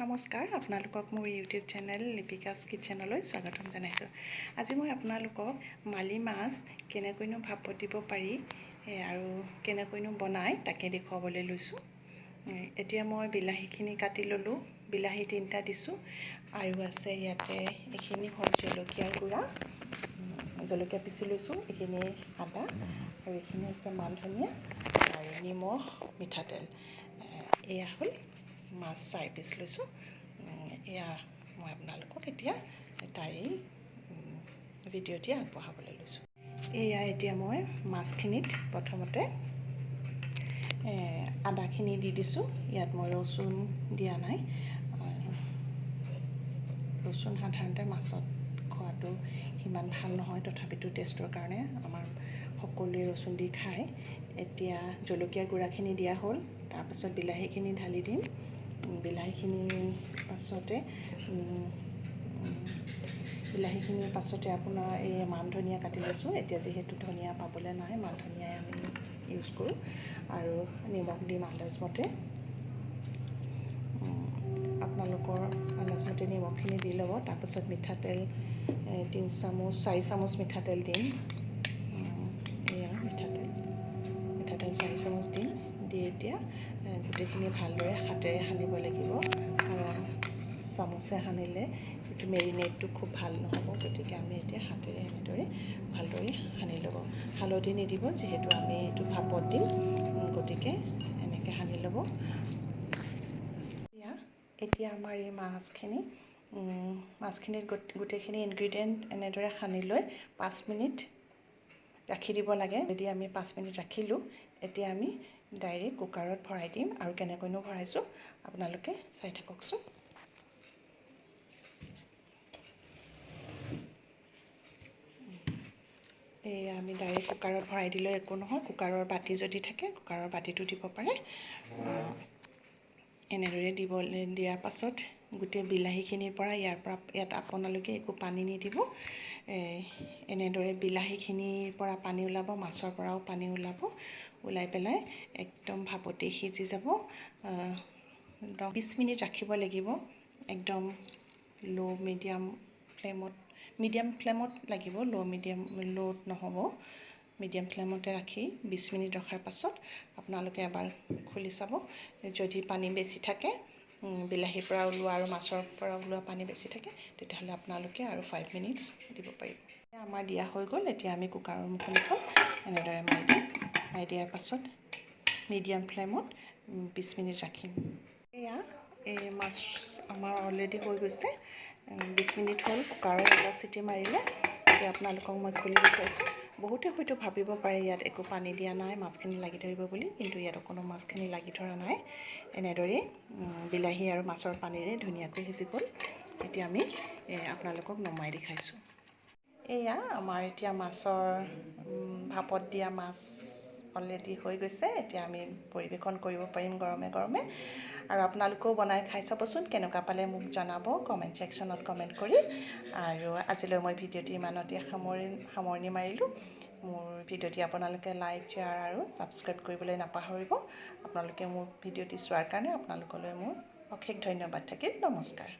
নমস্কাৰ, আপোনালোকক মোৰ ইউটিউব চেনেল লিপিকাছ কিটচেনলৈ স্বাগতম জনাইছোঁ। আজি মই আপোনালোকক মালি মাছ কেনেকৈনো ভাপত দিব পাৰি আৰু কেনেকৈনো বনায় তাকে দেখুৱাবলৈ লৈছোঁ। এতিয়া মই বিলাহীখিনি কাটি ল'লোঁ, বিলাহী 3টা দিছোঁ আৰু আছে ইয়াতে এইখিনি হ'ল জলকীয়াৰ গুড়া, জলকীয়া পিচি লৈছোঁ, এইখিনি আদা আৰু এইখিনি হৈছে মান ধনিয়া আৰু নিমখ, মিঠাতেল। এয়া হ'ল মাছ 4 পিচ লৈছোঁ। এয়া মই আপোনালোকক এতিয়া তাৰেই ভিডিঅ'টি আগবঢ়াবলৈ লৈছোঁ। এয়া এতিয়া মই মাছখিনিত প্ৰথমতে আদাখিনি দি দিছোঁ। ইয়াত মই ৰচুন দিয়া নাই। ৰচুন সাধাৰণতে মাছত খোৱাটো সিমান ভাল নহয়, তথাপিতো টেষ্টৰ কাৰণে আমাৰ সকলোৱে ৰচুন দি খায়। এতিয়া জলকীয়া গুড়াখিনি দিয়া হ'ল, তাৰপাছত বিলাহীখিনি ঢালি দিম। বিলাহীখিনিৰ পাছতে আপোনাৰ এই মান ধনিয়া কাটি লৈছোঁ। এতিয়া যিহেতু ধনিয়া পাবলৈ নাই, মান ধনিয়াই আমি ইউজ কৰোঁ। আৰু নিমখ দিম আন্দাজমতে, আপোনালোকৰ আন্দাজমতে নিমখখিনি দি ল'ব। তাৰপাছত মিঠাতেল 3 চামুচ 4 চামুচ মিঠাতেল দিম। এয়া মিঠাতেল 4 চামুচ দিম। দি এতিয়া গোটেইখিনি ভালদৰে হাতেৰে সানিব লাগিব, কাৰণ চামুচে সানিলে এইটো মেৰিনেটটো খুব ভাল নহ'ব। গতিকে আমি এতিয়া হাতেৰে এনেদৰে ভালদৰে সানি ল'ব। হালধি নিদিব, যিহেতু আমি এইটো ভাপত দিম, গতিকে এনেকৈ সানি ল'ব। এতিয়া আমাৰ এই মাছখিনিত গোটেইখিনি ইনগ্ৰিডিয়েণ্ট এনেদৰে সানি লৈ 5 মিনিট ৰাখি দিব লাগে। যদি আমি 5 মিনিট ৰাখিলোঁ, এতিয়া আমি ডাইৰেক্ট কুকাৰত ভৰাই দিম। আৰু কেনেকৈনো ভৰাইছোঁ আপোনালোকে চাই থাককচোন। এই আমি ডাইৰেক্ট কুকাৰত ভৰাই দিলেও একো নহয়। কুকাৰৰ বাতি যদি থাকে কুকাৰৰ বাতিটো দিব পাৰে। এনেদৰে দিবলৈ দিয়াৰ পাছত গোটেই বিলাহীখিনিৰ পৰা ইয়াত আপোনালোকে একো পানী নিদিব। এনেদৰে বিলাহীখিনিৰ পৰা পানী ওলাব, মাছৰ পৰাও পানী ওলাব। ওলাই পেলাই একদম ভাপতে সিজি যাব। 20 মিনিট ৰাখিব লাগিব, একদম ল' মিডিয়াম ফ্লেমত, মিডিয়াম ফ্লেমত লাগিব, ল'ত নহ'ব। মিডিয়াম ফ্লেমতে ৰাখি 20 মিনিট ৰখাৰ পাছত আপোনালোকে এবাৰ খুলি চাব। যদি পানী বেছি থাকে, বিলাহীৰ পৰা ওলোৱা আৰু মাছৰ পৰা ওলোৱা পানী বেছি থাকে, তেতিয়াহ'লে আপোনালোকে আৰু 5 মিনিটছ দিব পাৰিব। আমাৰ দিয়া হৈ গ'ল। এতিয়া আমি কুকাৰৰ মুখনিখন এনেদৰে মাৰি দিম। মাৰি দিয়াৰ পাছত মিডিয়াম ফ্লেমত 20 মিনিট ৰাখিম। এয়া এই মাছ আমাৰ অলৰেডি হৈ গৈছে। 20 মিনিট হ'ল, কুকাৰত এটা চিটি মাৰিলে। এতিয়া আপোনালোকক মই খুলি দেখুৱাইছোঁ। বহুতে হয়তো ভাবিব পাৰে ইয়াত একো পানী দিয়া নাই, মাছখিনি লাগি ধৰিব বুলি, কিন্তু ইয়াত অকণো মাছখিনি লাগি ধৰা নাই। এনেদৰেই বিলাহী আৰু মাছৰ পানীৰে ধুনীয়াকৈ সিজি গ'ল। এতিয়া আমি আপোনালোকক নমাই দেখাইছোঁ। এয়া আমাৰ এতিয়া মাছৰ ভাপত দিয়া মাছ অলৰেডি হৈ গৈছে। এতিয়া আমি পৰিৱেশন কৰিব পাৰিম গৰমে গৰমে। আৰু আপোনালোকেও বনাই খাই চাবচোন, কেনেকুৱা পালে মোক জনাব কমেণ্ট ছেকশ্যনত কমেণ্ট কৰি। আৰু আজিলৈ মই ভিডিঅ'টি ইমানতে সামৰণি মাৰিলোঁ। মোৰ ভিডিঅ'টি আপোনালোকে লাইক, শ্বেয়াৰ আৰু ছাবস্ক্ৰাইব কৰিবলৈ নাপাহৰিব। আপোনালোকে মোৰ ভিডিঅ'টি চোৱাৰ কাৰণে আপোনালোকলৈ মোৰ অশেষ ধন্যবাদ থাকিল। নমস্কাৰ।